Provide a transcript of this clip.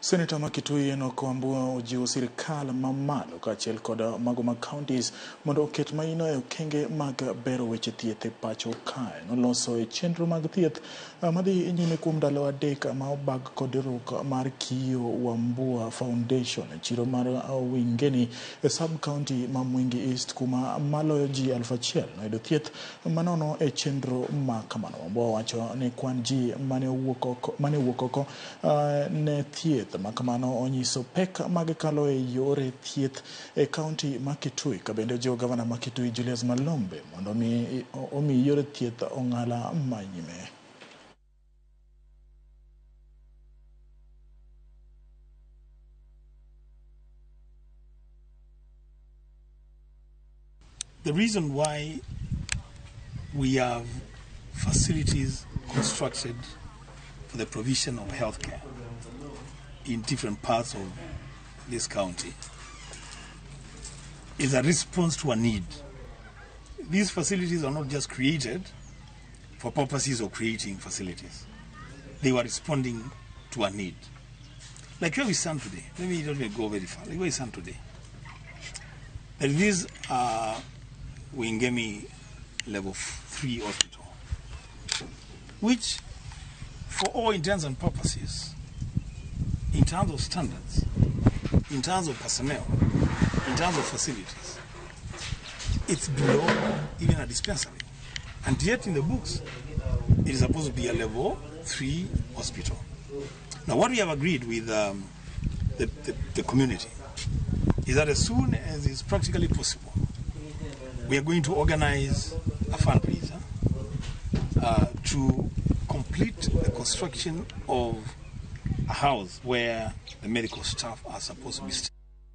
Seneta ma Kitui Enock Wambua ojiwo sirkal mamalo kaachiel kod mago mag counties mondo oket maino e okenge mag bero weche thieth e pacho kae. Noloso e chenro mag thieth madhi nyime kuom ndalo 3 ma obag kod riwruok mar Kiyo Wambua Foundation e chiro mar Wingeni e sub county ma Mwingi East kuma maloyo ji 1000 noyudo thieth manono e chenro ma kamano. Wambua owacho ni kwan ji mane owuok oko ne thieth ma kamano onyiso pek magikalo e yore thieth e kaunti ma Kitui. Ka bende ojiwo gavana ma Kitui Julius Malombe mondo omi yore thieth ong'ala ma nyime. The reason why we have facilities constructed for the provision of healthcare in different parts of this county is a response to a need. These facilities are not just created for purposes of creating facilities. They were responding to a need. Like where we stand today, let me not even go very far, like where we stand today. There is Wingemi level 3 hospital, which for all intents and purposes, in terms of standards, in terms of personnel, in terms of facilities, it's below even a dispensary. And yet in the books, it is supposed to be a level 3 hospital. Now what we have agreed with the community is that as soon as is practically possible, we are going to organize a fundraiser to complete the construction of a house where the medical staff are supposed to be staying.